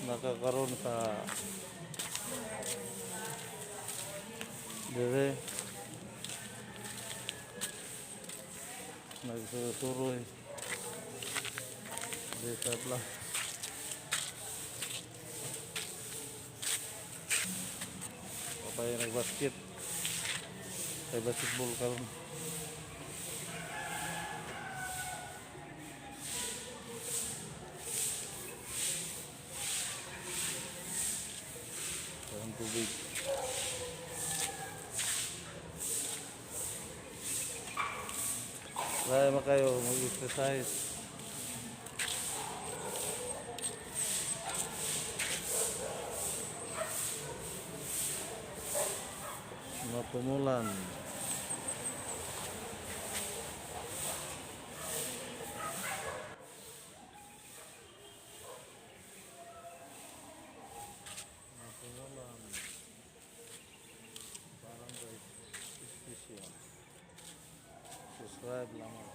Nakakaroon sa dire nagsusuroy dire sa plaza. Papay nagbasket. Kay basketball karon. Ang tubig. Kaya ba kayo mag-exercise? Mapumulan. Mapumulan. Barangay Special. Subscribe lamang.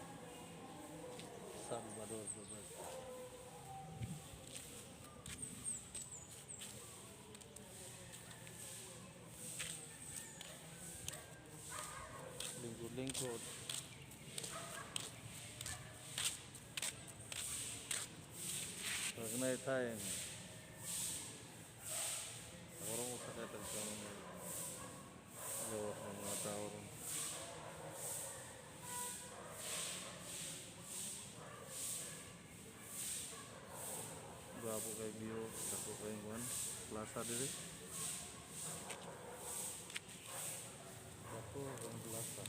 Salvador Roberto. Lingkod-lingkod. Pag night time. Ako rin usa kay tagsa mo gawas ng mga tao ron. Gwapo kay view, dako kay kuan, plaza diri. Dako ang plaza.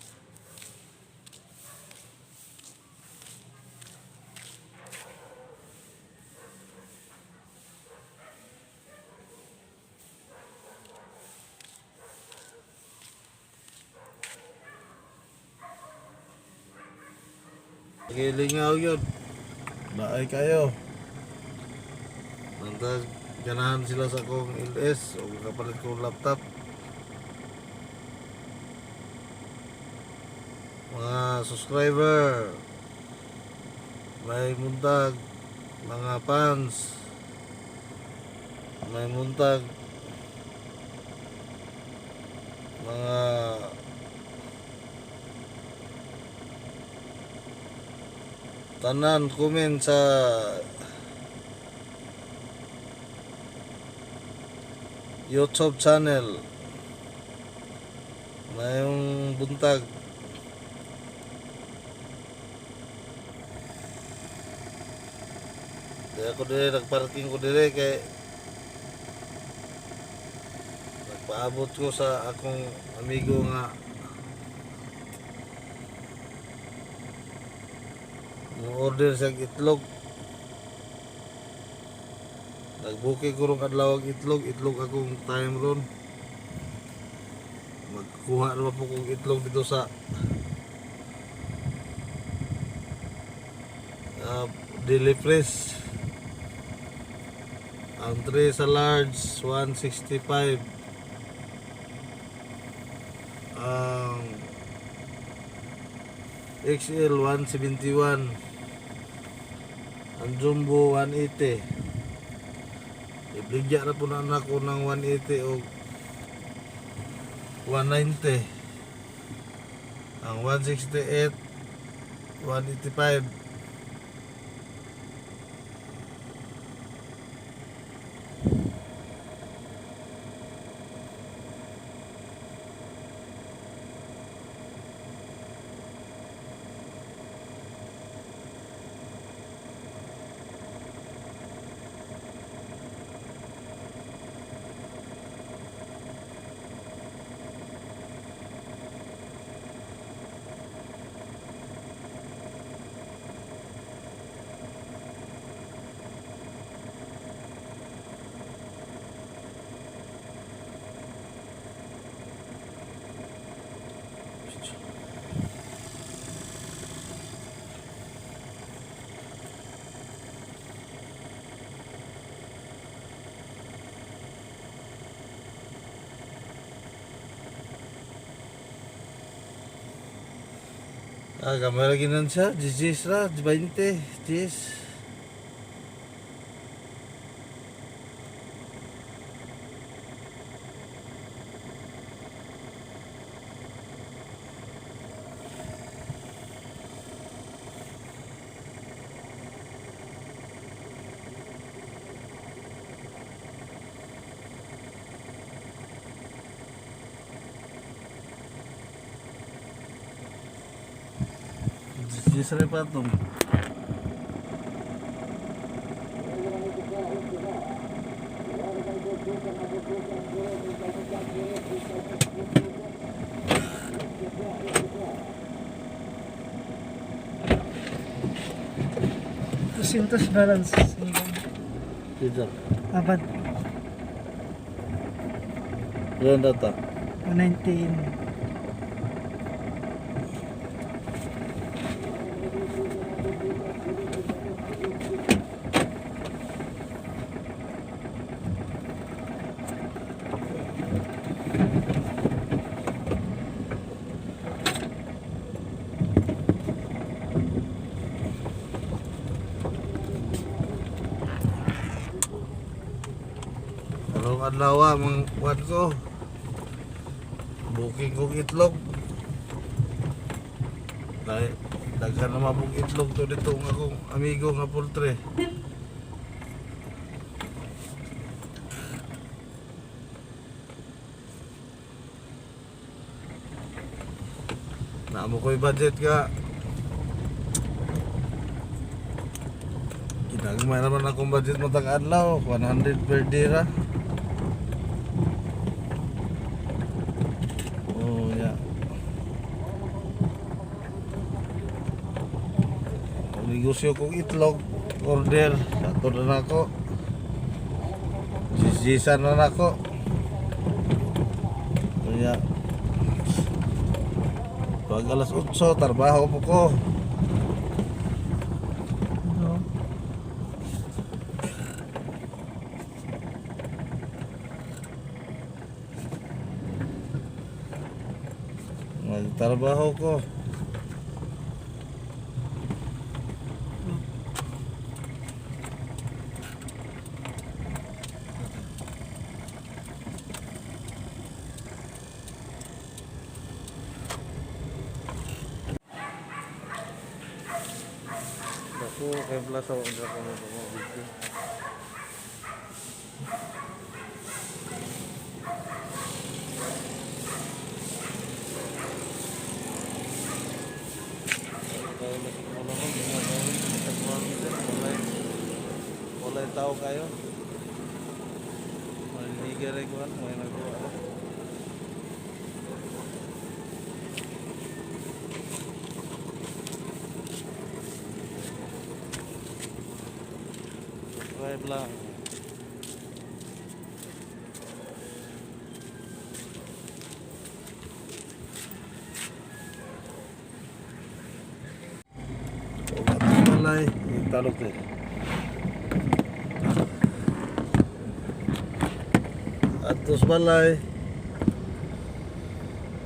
Gilingaw yun. Baay kayo. Nantag ganahan sila sa akong LS o kapalit kong laptop. Mga subscriber, may muntag, mga fans, may muntag, mga tanan comment sa YouTube channel. Mayong buntag. Di ako dire, nagparking ko dire kay nagpaabot ko sa akong amigo nga mo order sa itlog. Nagbuki ko rong adlaw og itlog, itlog akong time ron. Magkuha naman po kong itlog dito sa Daily Press. Ang tray sa large 165. Ang XL 171. Ang jumbo 180. Ibligya na po na anak ko ng 180 o 190. Ang 168 185. Ah, gamay lagi nun siya. 10 ra, 20, 10. Jisre patong. 200 balance. Dito. Abad. Ilan data? 119. Karong adlaw mga kuwan ko. Booking kong itlog. Dahil daghan na mabog itlog to dito ng akong amigo nga poultry. Naamo ko'y budget ka. Ginagmay naman akong budget matag adlaw, 100 per day ra. Oh, yeah. Ang negosyo kong itlog, order, ato na nako. Sisisan na nako. Kaya, pag alas 8, trabaho po ko. No. Magtrabaho ko. Dako kay plaza wa ko mo video. Walay tao kayo. Maliliga rin ko ano, may nagawa ako. Subscribe lang. Walay, talog to. Atos balay.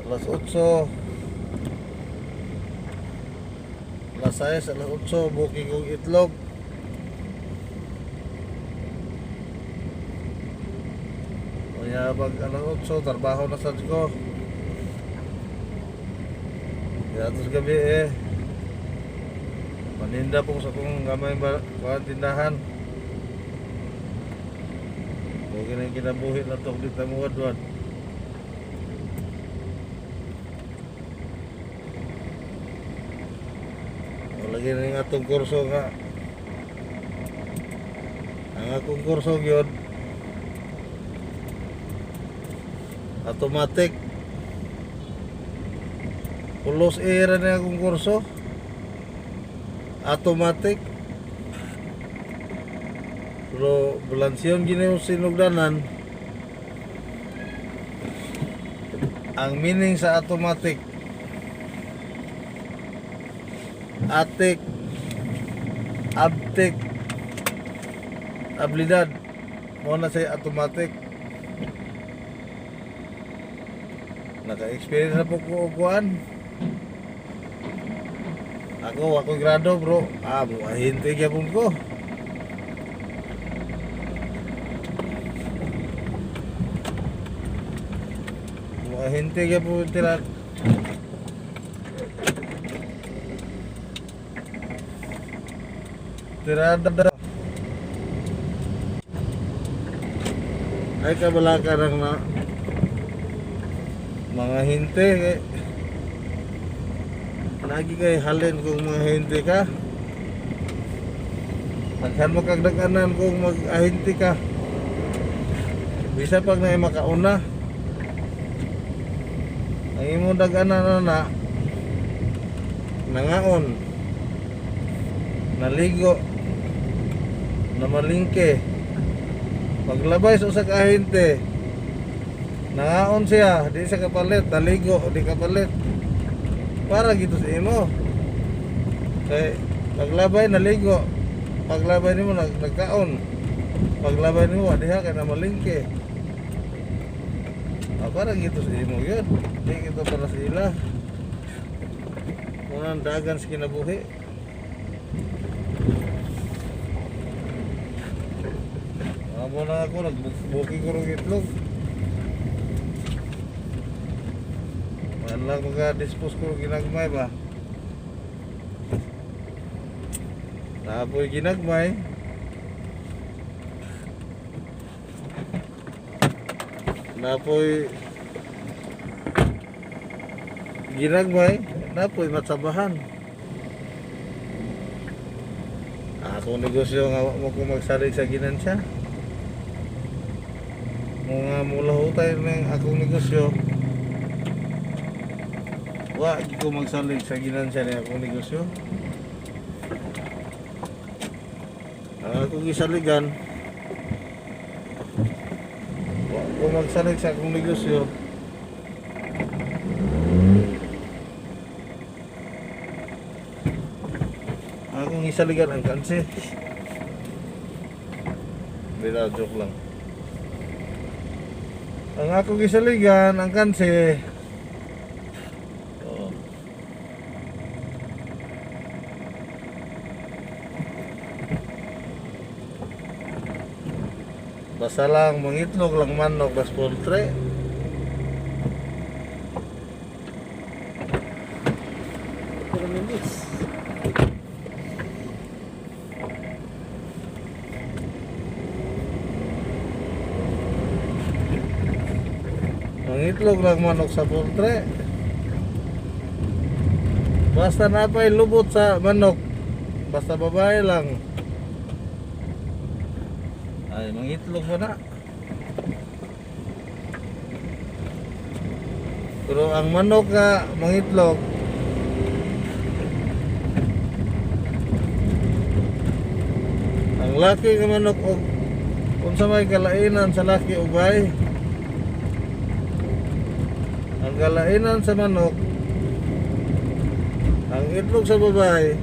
Alas 8. Alas 6, alas 8, booking kong itlog. Kaya pag alas 8, trabaho na sad ko. Kaya atos gabi eh. Paninda po sa kong gamay ba kuan, tindahan. Okay na yung kinabuhi na ito, di tayo muwadwad. Lagi na yung atong kurso nga. Ang akong kurso yun, automatic. Pulos era na akong kurso. Automatic. Pero balansyon gini yung sinugdanan. Ang meaning sa automatic, atik, abtik, abilidad. Mo na sa automatic. Naka-experience na po ko og kuan. Ako, ako grado bro. Ah, muahinte gyapon ko. Muahinte gyapon tira. Tirada. Ay kabala ka lang na mga hinte eh. Lagi kay halin kung mga hindi ka. Daghan mo kag daganan kung mag-ahinti ka. Bisa pag na makauna. Ang imong daganan na na nangaon, naligo, namalingke. Paglabay sa usa ka ahente, nangaon siya, di siya kapalit, naligo, di kapalit. Para gito sa imo. Kay paglabay naligo, paglabay nimo nagkaon. Paglabay nimo diha kay namalingke. Ah, para gito sa imo yun. Di gito para sa ila. Unang dagan sa kinabuhi. Amo na ako, nagbuking ko ng itlog. Wala lang maka-dispose ko ng ginagmay ba? Tapoy ginagmay. Napoy ginagmay, napoy matsabahan. Ako negosyo nga wa mo ko magsalig sa ginansya. Mga mulahutay ng akong negosyo. Wa gi ko magsalig sa ginansya ng akong negosyo. Ang akong gisaligan, wa ko magsalig sa akong negosyo. Ang akong gisaligan ang kansi. Hindi na, joke lang. Ang akong gisaligan, ang kansi. Oo. Basta lang, mangitlog lang manok, das poultry. 4 minutes. Mangitlog lang manok sa poultry. Basta napay lubot sa manok. Basta babae lang. Ay, mangitlog mo na. Pero ang manok nga mangitlog, ang laki nga manok og unsa may kalainan sa laki ug bay? Ang kalainan sa manok, ang itlog sa babae,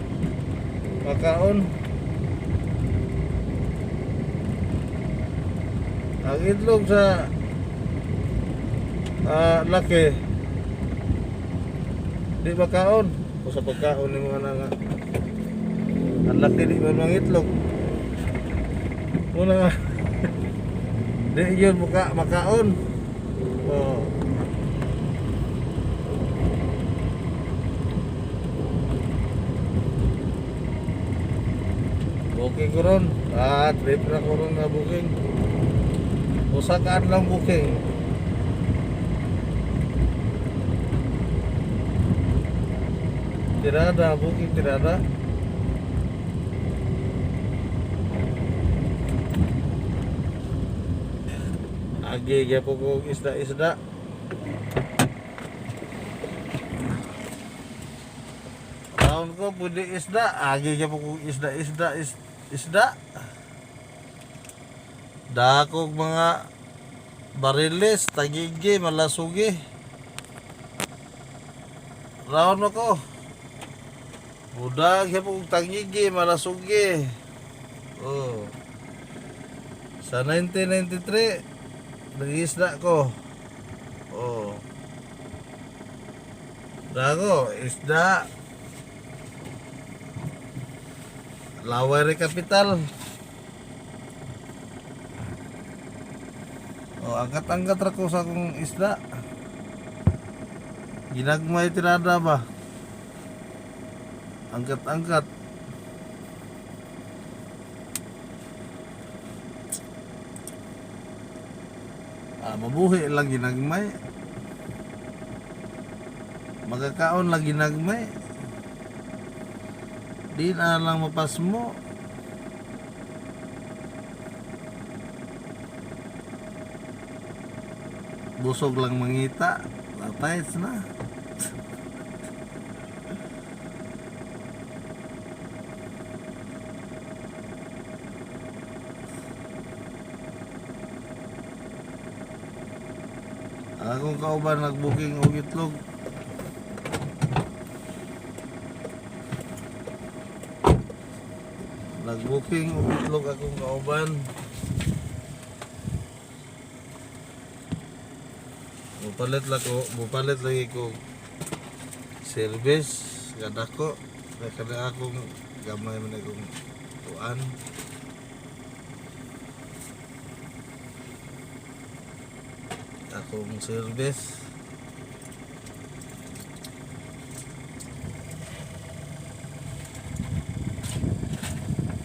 makaon. Ang itlog sa laki, di makaon. O sa pagkaon ni mga nga. Ang laki di man mangitlog. Una nga, di yun muka, makaon. Oh. Booking ko ron. Ah, trip na ko ron na booking. Usa ka adlaw booking. Tirada, booking tirada. Agi gyapon ko isda-isda. Taon ko pwede isda, agi gyapon ko isda-isda isda. Dakog mga bariles, tagigi, malasugi. Raon ako. Budag gyapon kog tagigi, malasugi. Oh. Sa 1993, nag-isda ko. Oh. Dago, isda. Laway re kapital. Oh, angkat-angkat ra ko sa akong isda. Ginagmay tirada ba? Angkat-angkat. Ah, mabuhi lang ginagmay. Magkakaon lang ginagmay. Di na lang mapasmo. Busog lang mangita. Patay na. Akong kauban nag-booking og itlog. Nag-booking og itlog akong kauban. Mupalit lang ko, mupalit lagi ko service kadako kay kada akong gamay man akong tuan. Akong service.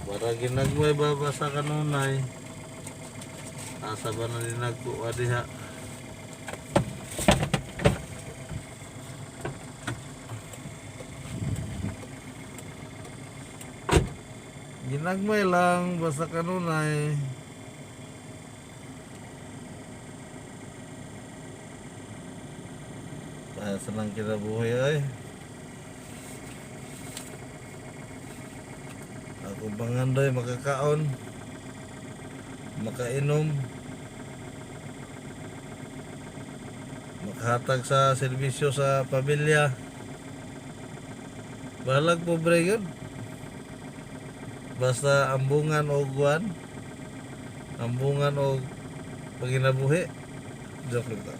Para ginagmay babasa kanunay. Asa ba na dinagkuha diha? Ginagmay lang basta kanunay. Para sa lang kinabuhi ay. Ako pangandoy makakaon, makainom, makahatag sa serbisyo sa pamilya. Balag pobre yun. Basta ambungan o guwan, ambungan o paginabuhi. Joke lang to.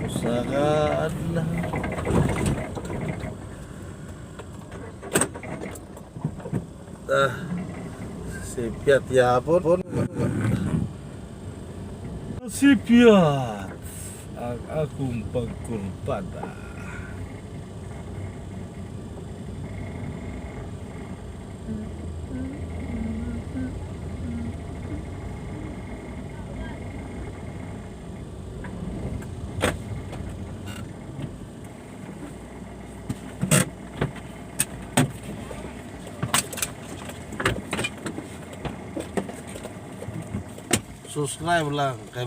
Usa ka adlaw. Ah, si Piat yapon. Si Piat ang akong pagkurbada. Subscribe lang kay